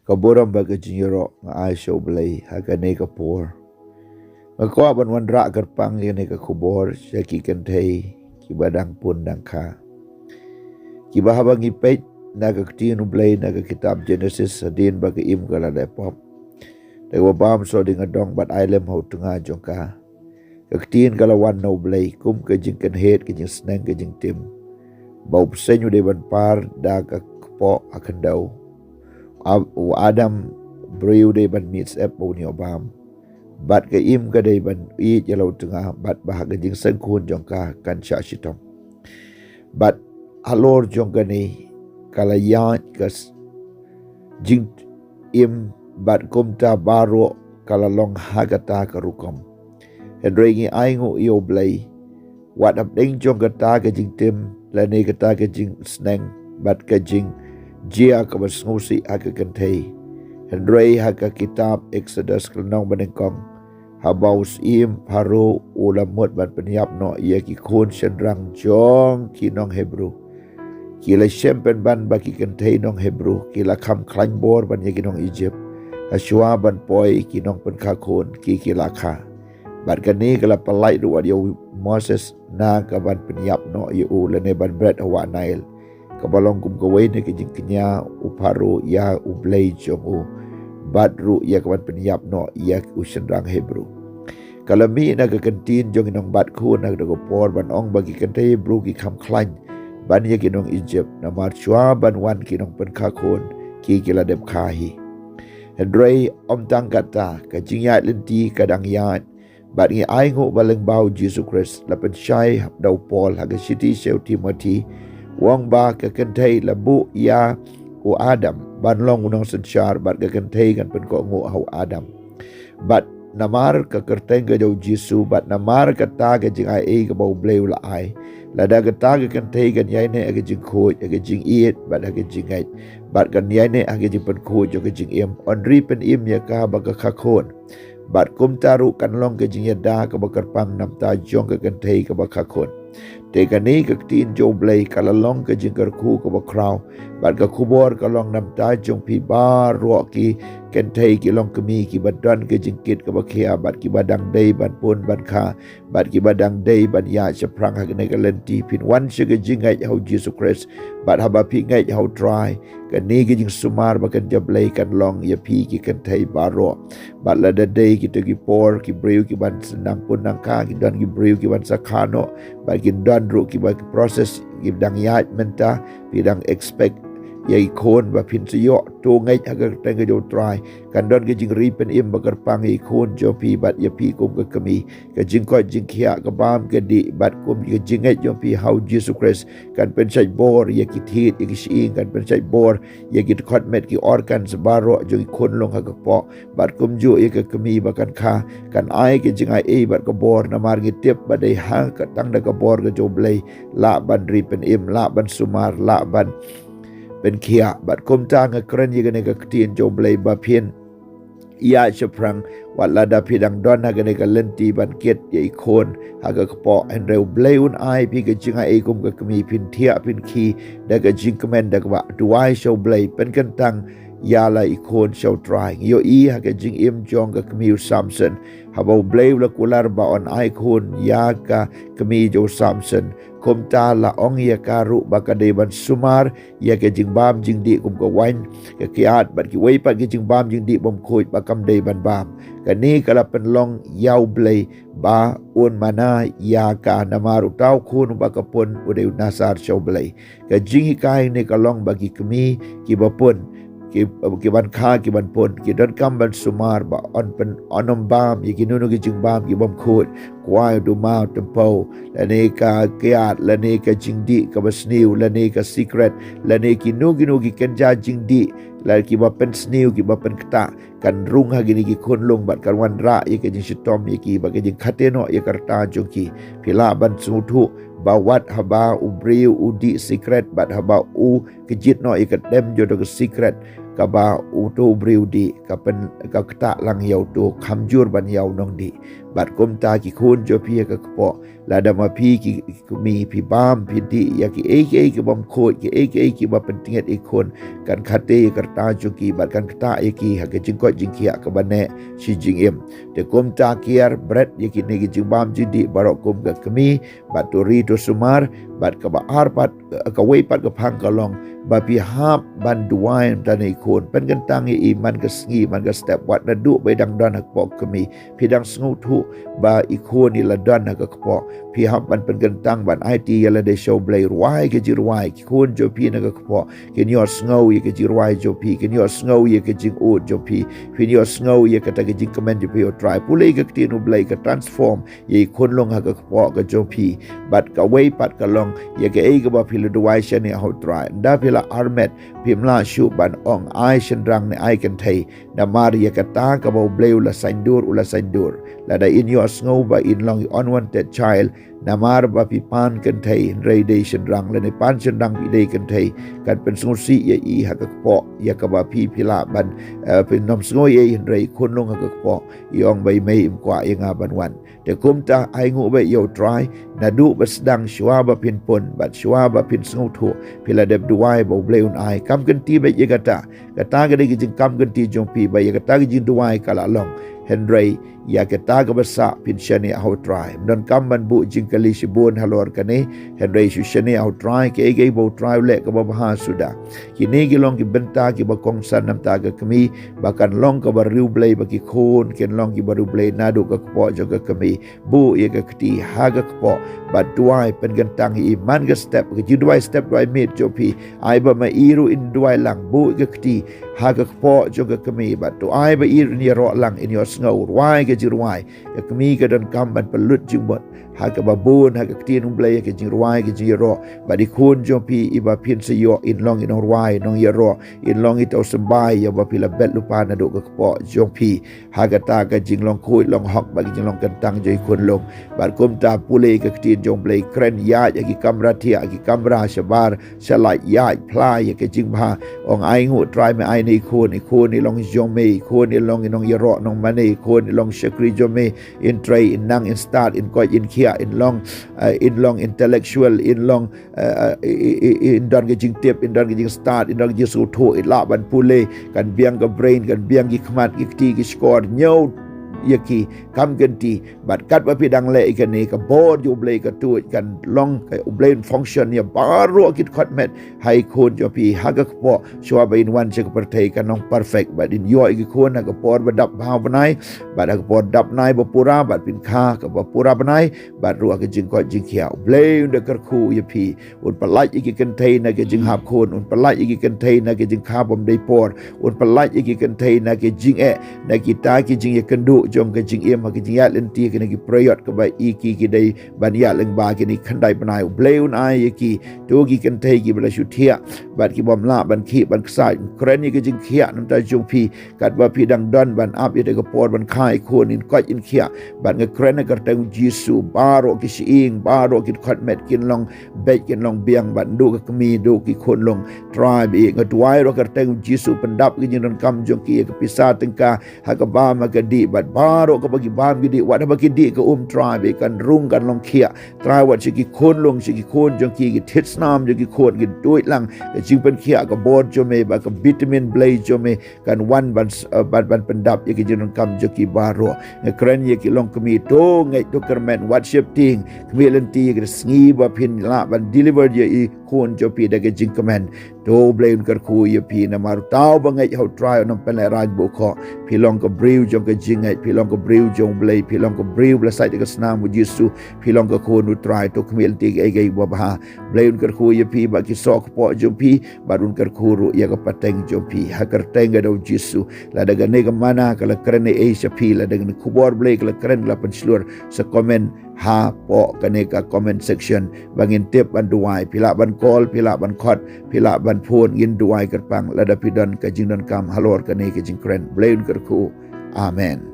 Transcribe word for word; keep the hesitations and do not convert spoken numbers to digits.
Ka burom bad ka jingïaroh nga ai sha U Blei ha kane ka por. Nga kwah ban wanrah kyrpang ïa kane ka khubor sha ki kynthei kiba dang pun dang kha, kiba haba ngi peit na ka ktien U Blei na ka kitab Genesis, hadien ba ka Im ka la dep pop, da kaba bam soh ding ka dong bad ai lem ha u tnga jong ka. Ka ktien ka la wan na U Blei kum ka jingkynhate, ka jingsneng, ka jingtim, ba u bseiñ u dei ban par da ka kpoh ha khyndew. Ab-, u Adam, briew, u dei ban mih syep ba un ïoh bam. Bad ka Im ka dei ban ïeit ïa la u tnga, bad ba ha ka jingseng khun jong ka kan shah shitom. Bad halor jong kane ka la ïaid ka s-, jingim, bad kumta baroh ka la long ha kata ka rukom. Hynrei ngi ainguh ïa U Blei, wat hapdeng jong kata ka jingtim lane kata ka jingsneng bad ka jingjia kaba sngewsih ha ka kynthei. Hynrei ha ka kitab Exodus ka lynnong banyngkong, haba u Syiem Pharaoh u la mut ban pynïap noh ïa ki khun shynrang jong ki nong Hebru, ki la shem pynban ba ki kynthei nong Hebru ki la kham khlaiñ bor ban ïa ki nong Egypt. Hashwa ban poi ki nongpynkha khun ki ki la kha. Bad kane ka la pyllait ruh wat ïa u Moses na ka ban pynïap noh ïa u lane ban bret ha wah Nile, kaba long kum kawei na ka jingkñia u Pharaoh ïa U Blei jong u, bad ruh ïa ka ban pynïap noh ïa u shynrang Hebru. Ka la mih na ka kyntien jong ki nongbat khun ha kata ka por ban ong ba ki kynthei Hebru ki kham khlaiñ ban ïa ki nong Egypt, namar shwa ban wan ki nongpynkha khun ki ki la dep kha hi. Hynrei ym tang kata, ka jingïaid lynti ka dang ïaid, bad ngi ainguh ba lyngba U Jisu Khrist la pynshai da u Paul ha ka shithi sha u Timothi, u ong ba ka kynthei la buh ïa u Adam ban long u nongsynshar, bad ka kynthei kan pynkohnguh ha u Adam. Bad namar ka kyrteng ka jong U Jisu, bad namar kata ka jingai ei kaba U Blei u la ai, lada kata ka kynthei kan ïaineh ha ka jingkhuid, ha ka jingïeit, bad ha ka jingngeit, bad kan ïaineh ha ka jingpynkhuid jong ka jingim, yn ri pynim ïa ka ba ka kha khun. Bad kumta ruh kan long ka jingïada kaba kyrpang na bynta jong ka kynthei kaba kha khun. Te kane ka ktien jong U Blei ka la long ka jingkyrkhu kaba khraw, bad ka khubor ka long na bynta jong phi baroh ki kynthei, ki longkmie kiba don ka jingkit kaba khia, bad kiba dang dei ban pun ban kha, bad kiba dang dei ban ïaid shaphrang ha kane ka lynti. Phin wan sha ka jingngeit ha U Jisu Khrist, bad haba phi ngeit ha U Trai, kane ka jingsumar ba kynja Blei kan long ïa phi ki kynthei baroh. Bad lada dei kita ki por, ki briew ki ban sa nang pun nang kha, ki don ki briew ki ban sa kha noh, bad ki don ruh kiba ki process ki dang ïaid mynta, phi dang expect ïa ki khun ba phin sa ïoh, to ngeit ha ka kyrteng ka jong U Trai, kan don ka jingri pynim ba kyrpang ïa ki khun jong phi bad ïa phi kum ka kmie. Ka jingkoit jingkhiah, ka bam ka dih, bad kum ka jingngeit jong phi ha U Jisu Khrist kan pynshait bor ïa ki thied, ïa ki shyieng, kan pynshait bor ïa ki dkhot met, ki organs baroh jong ki khunlung ha ka kpoh, bad kumjuh ïa ka kmie ba kan kha, kan ai ka jingai ei bad ka bor, namar ngi tip ba dei ha ka tang da ka bor ka jong U Blei lah ban ri pynim, lah ban sumar, lah ban pynkhiah. Bad kumta nga kren ïa kane ka ktien jong U Blei ba phin ïaid shaphrang, wat lada phi dang don ha kane ka lynti ban kit ïa ki khun ha ka kpoh, hynrei U Blei un ai phi ka jingai ei kum ka kmie, phin thiah phin khie da ka jingkmen, da kaba duwai sha U Blei, pynkyntang ïa la ki khun sha U Trai. Ngi ïohi ha ka jingim jong ka kmie u Samson, haba U Blei u la kular ba un ai khun ïa ka kmie jong u Samson, kumta la ong ïa ka ruh ba ka dei ban sumar ïa ka jingbam jingdih kum ka wain, ka kiad, bad kiwei pat ki jingbam jingdih bymkhuid ba kam dei ban bam. Kane ka la pynlong ïa U Blei ba un mana ïa ka, namar uta u khun uba ka pun u dei u Nasar sha U Blei. Ka jinghikai ne ka long ba ki kmie kiba pun, ki, ki ban kha, ki ban pun, ki donkam ban sumar ba yn pyn, yn ym bam ïa kino kino ki jingbam ki bymkhuid, kwai, duma, tympew, lane ka kiad, lane ka jingdih kaba sniew, lane ka sikret, lane kino kino ki kynja jingdih, la kiba pynsniew, kiba pynktah, kan rung ha kine ki khunlung bad kan wanrah ïa ka jingshitom ïa ki bad ka jingkhaten noh ïa ka rta jong ki. Phi lah ban sngewthuh ba wat haba u briew u dih sikret bad haba u kjit noh ïa ka dem jong ka sikret, kaba uto u briew dih ka pyn ka ktah lang ïa uto kham jur ban ïa u nongdih. Bad kumta ki khun jong phi ha ka kpoh, lada ma phi ki kmie phi bam phi dih ïa kiei kiei ki bym khuid, kiei kiei kiba pyntngit ïa ki khun, kan khate ïa ka rta jong ki bad kan ktah ïa ki ha ka jingkoit jingkhiah kaba neh shi jingim. Te kumta kiar bret ïa kine ki jingbam jingdih baroh kum ka kmie, bad to ri to sumar, bad kaba ar pat, kawei pat ka phang ka long ba phi hap ban duwai ynda na i khun, pynkyntang ïa i man ka sngi man ka step, wat naduh ba i dang don ha ka kpoh ka kmie. Phi dang sngewthuh ba i khun i la don ha ka kpoh, phi hap ban pynkyntang ban aiti ïa lade sha u Blei, rwai ka jingrwai, ki khun jong phi na ka kpoh kin ïohsngew ïa ka jingrwai jong phi, kin ïohsngew ïa ka jingud jong phi, phin ïohsngew ïa kata ka jingkmen jong phi ïa u Trai. Pule ïa ka ktien u Blei ka transform ïa i khunlung ha ka kpoh ka jong phi. Bad kawei pat ka long ïa kaei kaba phi la duwai shane ha u Trai. Ynda phi la armet, phim lah shuh ban ong ai shynrang ne ai kynthei, namar ïa kata kaba u Blei u la saiñdur, u la saiñdur. Lada in ïohsngew ba in long i unwanted child, namar ba phi pan kynthei hynrei dei shynrang, lane pan shynrang phi dei kynthei, kan pynsngewsih ïa i ha ka kpoh ïa kaba phi phi lah ban, eh, pynnom sngew ïa i, hynrei i khunlung ha ka kpoh i ong ba i mei im kwah ïa nga ban wan. Te kumta ai nguh beit ïa u Trai, naduh ba sdang, shuwa ba phin pun bad shuwa ba phin sngewthuh, phi la dep duwai ba u Blei un ai. Kam kynti beit ïa kata. Kata ka dei ka jingkam kynti jong phi ba ïa kata ka jingduwai ka la long. Hynrei ïa kata kaba sah phin shaniah ha u Trai. Ym donkam ban buh jingkylli shibun halor kane, hynrei shu shaniah ha u Trai, kaei kaei ba u Trai u leh kaba bha suda. Kine ki long ki bynta kiba kongsan na ka bynta ka kmie, ba kan long kaba riewblei, ba ki khun kin long kiba riewblei naduh ka kpoh jong ka kmie. Buh ïa ka kti ha ka kpoh bad duwai pynkyntang ïa i man ka step, ka jingduwai step duwai miet jong phi. Ai ba ma i ruh in duwai lang, buh ïa ka kti ha ka kpoh jong ka kmie bad duwai ba i ruh in ïaroh lang, in ïohsngew, rwai ka jingrwai. Ka kmie ka donkam ban pynlut jingmut ha kaba bun, ha ka ktien u Blei, ha ka jingrwai, ka jingïaroh. Bad i khun jong phi iba phin sa ïoh in long i nongrwai, nongïaroh, in long i thaw symbai ïa ba phi la bet lypa naduh ka kpoh jong phi. Ha kata ka jinglong khuid long hok bad ka jinglong kyntang jong i khunlung. Bad kumta pule ka ktien jong u Blei, kren ïaid ha ki kamra thiah, ha ki kamra shabar shalait, ïaid phla ïa ka jingbha. Ong ai nguh Trai, me ai na i khun, i khun i long jong me, i khun i long i nongïaroh nongmane, i khun i long shakri jong me. In trei, in nang, in stad, in koit, in khiah, in long, eh, in long intellectual, in long, eh, eh, i, i, i, in don ka jingtip, in don ka jingstad, in don ka jingsngewthuh, in lah ban pule. Kan biang ka brain, kan biang ki khmat, ki kti, ki shkor, ñiew ïa ki, kam kynti. Bad katba phi dang leh ïa kane, ka bor jong u Blei ka tuid, kan long ka u Blei un function ïa baroh ki dkhot met ha i khun jong phi ha ka kpoh, shuwa ba in wan sha ka pyrthei, kan long perfect. Bad in ïoh ïa ki khun ha ka por ba dap bha bnai, bad ha ka por dap bnai ba pura, bad phin kha kaba pura bnai, bad ruh ha ka jingkoit jingkhiah. U Blei un da kyrkhu ïa phi. Un pyllait ïa ki kynthei na ka jinghap khun, un pyllait ïa ki kynthei na ka jingkha bym dei por, un pyllait ïa ki kynthei na ka jingeh, na kita ki jingïakynduh jong ka jingim, ha ka jingïaid lynti, kine ki period kaba i ki ki dei ban ïaid lyngba, kine khyndai bnai. U Blei un ai ïa ki, to ki kynthei kiba la shu thiah bad ki bym lah ban khih ban ksai, un kren ïa ka jingkhiah na ka bynta jong phi. Katba phi dang don ban ap ïa ka por ban kha i khun, in koit in khiah, bad nga kren ha ka kyrteng u Jisu, baroh ki shyieng, baroh ki dkhot met kin long beit, kin long biang, bad naduh ka kmie, naduh ki khunlung. Trai ba ïeit, nga duwai ruh ha ka kyrteng u Jisu, pyndap ka jingdonkam jong ki, ïa ka pisa tyngka, ha ka bam ha ka dih, bad baroh kaba ki bam ki dih, wat haba ki dih ka um, Trai ba ïeit, kan rung, kan long khiah. Trai, wat sha ki khunlung, sha ki khun jong ki, ki thied snam jong ki khun, kin tuid lang ka jingpynkhiah ka bor jong me, bad ka vitamin Blei jong me kan wan ban, eh, ban, ban pyndap ïa ki jingdonkam jong ki baroh. Nga kren ïa ki longkmie, to ngeit, to kyrmen, wat sheptieng, khmih lynti ïa ka sngi ba phin lah ban deliver ïa i khun jong phi da ka jingkmen. To Blei un kyrkhu ïa phi, namar uta uba ngeit ha u Trai un ym pynlehrain bad u khoh. Phi long ka briew jong ka jingngeit, phi long ka briew jong u Blei, phi long ka briew ba la sait da ka snam u Jisu, phi long ka khun u Trai. To khmih lynti ïa kaei kaei ba bha. Blei un kyrkhu ïa phi bad ki soh kpoh jong phi, bad un kyrkhu ruh ïa ka pateng jong phi. Ha ka kyrteng ka da u Jisu. Lada kane ka mana ka la kren ei ei sha phi, lada kane ka khubor Blei ka la kren, ka la pynshlur, sa comment hapoh kane ka comment section ba ngin tip ban duwai. Phi lah ban call, phi lah ban khot, phi lah ban phone, ngin duwai kyrpang lada phi don ka jingdonkam halor kane ka jingkren. Blei un kyrkhu. Amen.